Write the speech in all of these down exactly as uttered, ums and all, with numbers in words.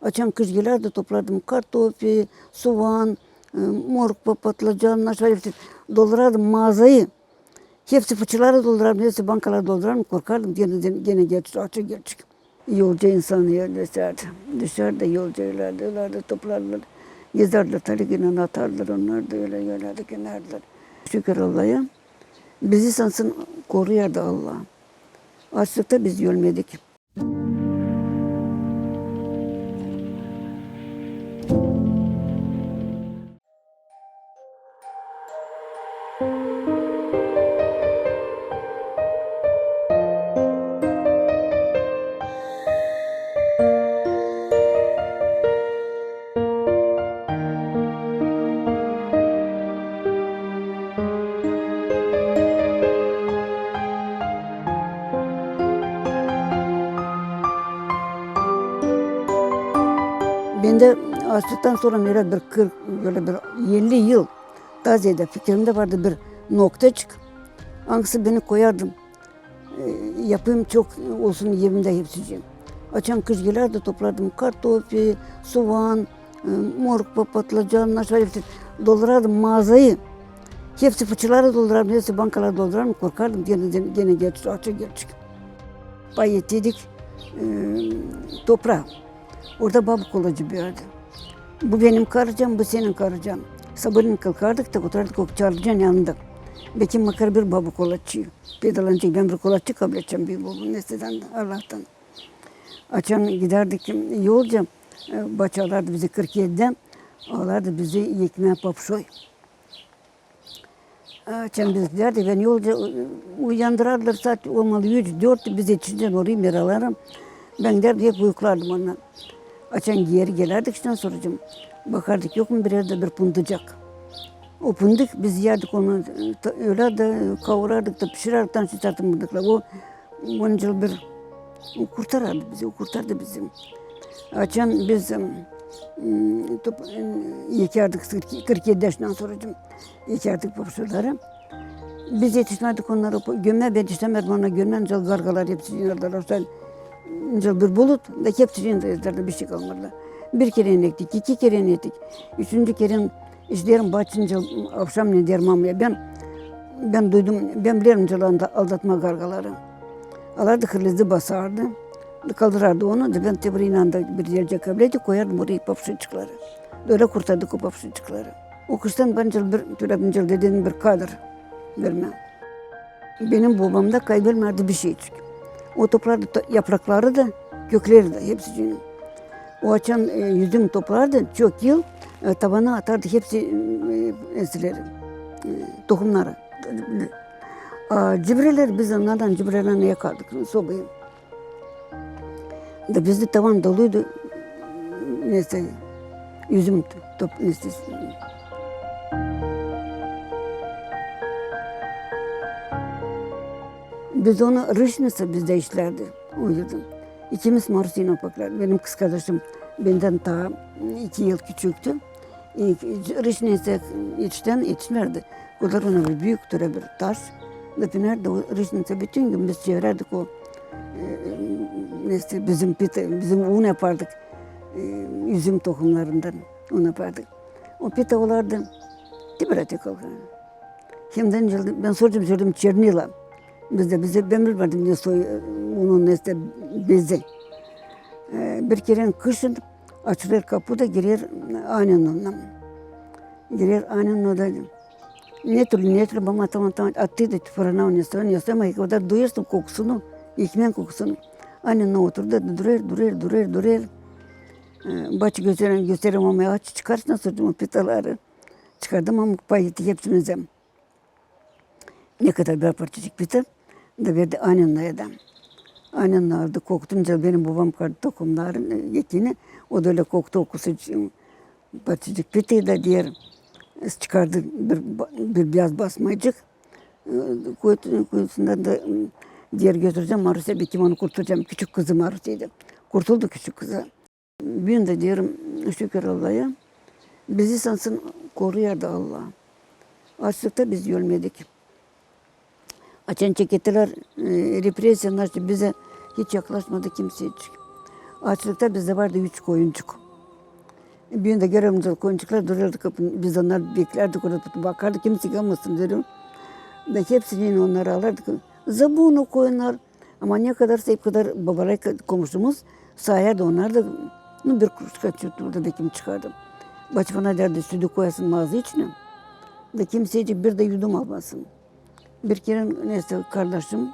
Açan kış gelärdi, toplardım kartofi, suvan, e, morkva, patlıcan, naşvar hepsi. Doldurardım maazayı. Hepsi fıçıları doldurardım, hepsi bankaları doldurardım, korkardım, genä, genä gelecek, açık gelecek. Yolcu insan ölä düşärdi. Düşärdi yolcu, ölärdi, ölärdi, toplardılar. Gezärdilär, taliginen atardılar, onnar da ölä, ölärdi, genärdilär. Şükür Allaha, bizi sansın koruyardı Allah. Açlıkta biz ölmedik. Bendä açlıktan sora ölä bir kırk, ölä bir elli yıl, taa zeedä fikirimdä vardı bir noktaçık, angısı beni koyardı, e, yapayım çok olsun evimdä hepsicii. Açan kış gelärdi, toplardım kartofi, suvan, e, morkva, patlıcan, naşvar hepsi. Doldurardım maazayı. Hepsi fıçıları doldurardım, hepsi bankaları doldurardım. Korkardım, genä, genä gelecek, açık gelecek. Pay ettiydik, e, topraa. Orada baba kolacı büyärdi. Bu benim karıcam, bu senin karıcan. Sabaalän kalkardık da oturardık o karıcanın yanında. Bekim makar bir baba kolacı. Pedalanacek, bän bir kolacı kabledecäm büük babam, nesä dä Allahtan. Açan gidärdik yolcu, e, baba alardı bizi kırk edidä, alardı bizi ekmää papşoy. Açan biz gidärdik, beni yolcu, e, uyandırardılar, saat olmalı üç, dört, biz etişincän orayı meralara. Bän gidärdim, hep uyuklardım ondan. Açan geeri gelärdik iştän soracam, bakardık, yok mu bir erdä bir pındıcak. O pındık, biz iyärdik onu, e, ta-, ölä dä kavurardık da pişirärdik, tanıştırardık pındıkları. O, oncul bir, o kurtarardı bizi, o kurtardı bizi. Açan biz, em, top-, em, ekärdik kırk, kırk edi yaşından soracam, ekärdik papşoyları. Biz etişmärdik onnarı gömmää, bän etişämärdim onnarı gömmää, ancak gargalar hepsi inardılar. Ancak bir bulut, da hepsi inardılar, bişey kalmadı. Bir kerän ektik, iki kerän ektik. Üçüncü kerän işlerim başlayınca, avşamnän deerim mamaya, bän, bän duydum, bän bilerim aldatmaa gargaları. Alardı hırlızı basardı, kaldırardı onu da bän te bir inanda bir ercä kabledip koyardım orayı papşoyçukları. Ölä kurtardık o papşoyçukları. O kıştan bana bir, türä bir dedem bir kadır vermää. Benim bobamda kaybolmazdı bişeycik. O toplardı yaprakları da, kökleri dä, hepsicii. O açan, e, üzüm toplardı, çok yıl, e, tavana atardı hepsi, e, esileri, e, tohumnarı. A cibreleri biz onnardan cibreleri yakardık sobaya. Da bizdä tavan doluydu, nesä, üzüm top-, nesä. Biz onu rışnısa bizdä işlärdi, o yılda. İkimiz Marusiynan paklardı. Benim kızkardaşım bendän taa iki yıl küçüktü. E, rışnısa etiştärdi, etiştärdi. Koyardı ona bir büük türä bir taş. Da pinärdi o rışnısa, bütün gün biz çevirärdik o, e, nesä, bizim pita, bizim un yapardık. E, üzüm tohumlarından un yapardık. O pita olardı, te bir ata kalkan. Hem dä bän soracam, soracam, çernila. Bizdä, bizdä, bän bilmärdim ne soy, e, unun nesä bezi. E, bir kerän kışın açılêr kapu da girer Anina. Girer Anina da, ne türlü, ne türlü, baba, tamam, tamam, attı da fırına onu, onu, ama o kadar duyêrsın kokusunu, ekmeän kokusunu. Anina oturêr da durêr, durêr, durêr, durêr. E, baba gösterer, gösterer mamaya, aç, çıkar, nasıl o pitaları. Çıkardı, mama pay etti hepsimizä. Ne kadar bir parçacık pita da verdi Aninaya da. Anina aldı, koktunca benim bobam kardı tohumnarın, e, ekini, o da ölä koktu o kusacık, parçacık pitayı da deer, çıkardı bir ba-, bir beyaz basmacık, e, kuytu-, kuytusundan da, m, deer götürecäm Marusiyaya, bekim onu kurtaracam, küçük kızı Marusiyaydı. Kurtuldu küçük kızı. Büün dä deerim, şükür Allaha, bizi sansın koruyardı Allah. Açlıkta biz ölmedik. Açan çekettilär, e, repressiya, nasıl bizä hiç yaklaşmadı kimsecik. Açlıkta bizdä vardı üç koyuncuk. Büün dä gelerdi koyuncuklar, durardı kapının, biz onnarı beklärdik, orada bakardık, kimsey kalmasın derim. Da hepsini onnarı alardık. Zabunu koyunnar. Ama ne kadar, o kadar babalar, komşumuz saardı, onnar da, nu, bir kruşka çuturda da kim çıkardı. Baçı bana derdi, südü koyasın maazanın içinä. Da kimseycik bir dä yudum almasın. Bir kerä, neysä, kardaşım,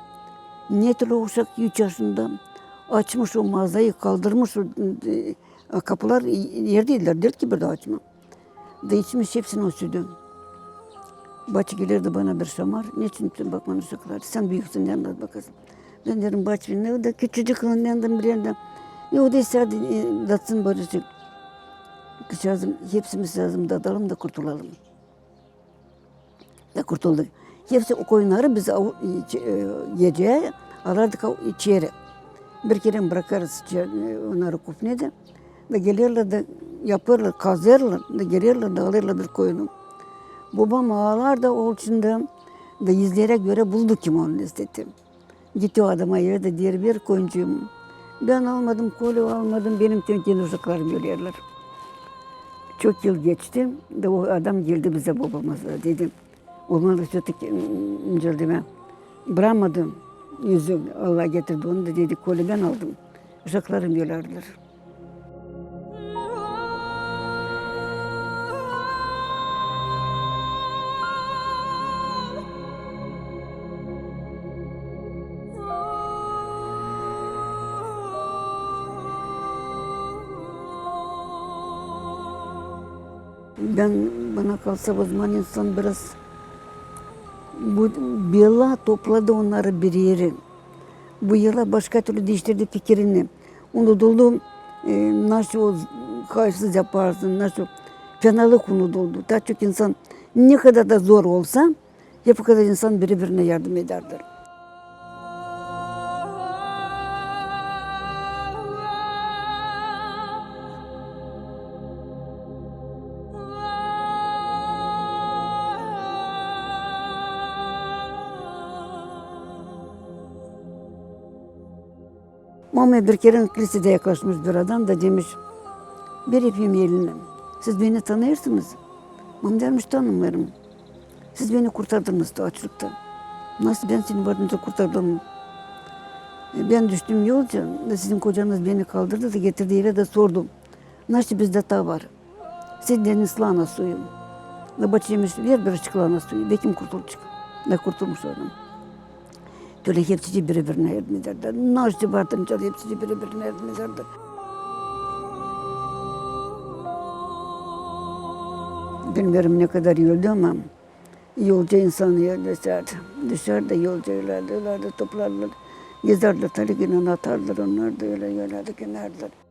ne türlü uşak üç yaşında, açmış o maazayı, kaldırmış o, e, kapular, e, erdeydilär, derdi ki, bir dä açma. Da içmiş hepsini o südü. Baçı gelerdi bana bir şamar, neçin bütün bakman uşaklar, sän büüksün, ne annat bakasın. Bän deerim, baçı, ne o da küçücük, ne annat bir erdä. E, o da isteerdi, e, datsın barışık. Kızçaazım, hepsimiz lääzım dadalım da kurtulalım. Da kurtulduk. Hepsi o koyunnarı biz av-, iç-, e, gecä alardık av-, içeri. Bir kerä brakarız içeri, e, onnarı kufnedä. Da gelerlär da yapêrlar, kazêrlar, da gelerlär da alêrlar bir koyunu. Bobam aalar da o içindä, da izleerä görä buldu kim onu, neysä. Gitti o adama evä da deer, ver koyuncuumu. Bän almadım, Kolä almadım, benim kendi uşaklarım ölerlär. Çok yıl geçti, da o adam geldi bizä, bobamıza, dedi, olmalı, всё-таки, nicä deerim, brakmadı üzü, Allah getirdi onu da, dedi, Kolä bän aldım, uşaklarım ölerdilär. Bän, bana kalsa, o zaman insan biraz bu bela topladı onnarı bir erä. Bu yıla başka türlü diiştirdi fikirini. Unuduldu, e, nasıl o hayırsız yaparsın, nasıl fenalık unuduldu. Taa çok insan, ne kadar da zor olsa, hep o kadar insan biri-birinä yardım edärdi. Mamaya bir kerä klisedä yaklaşmış bir adam da demiş, bir öpeyim elini. Siz beni tanıyêrsınız? Mama demiş, tanımêêrım. Siz beni kurtardınız da açlıktan. Nasıl bän sizin vardınız da kurtardım? E, bän düştüm yolca, da sizin kocanız beni kaldırdı da getirdi evä da sordu, nasıl bizdä taa var. Sizä deer slana suyu. Da baçı demiş, ver birazcık slana suyu, bekim kurtulacek. Da kurtulmuş o adam. Tölä hepsicii biri-birinä yardım edärdi. Nasıl vardı, nicä hepsicii biri-birinä yardım edärdi. Bilmeerim, ne kadar öldü, ama yolca insan ölärdi. Düşärdi yolca, ölärdi, ölärdi, toplardılar. Gezärdiler, taliginen atardılar, onnar da ölä ölärdi, kinärdilär.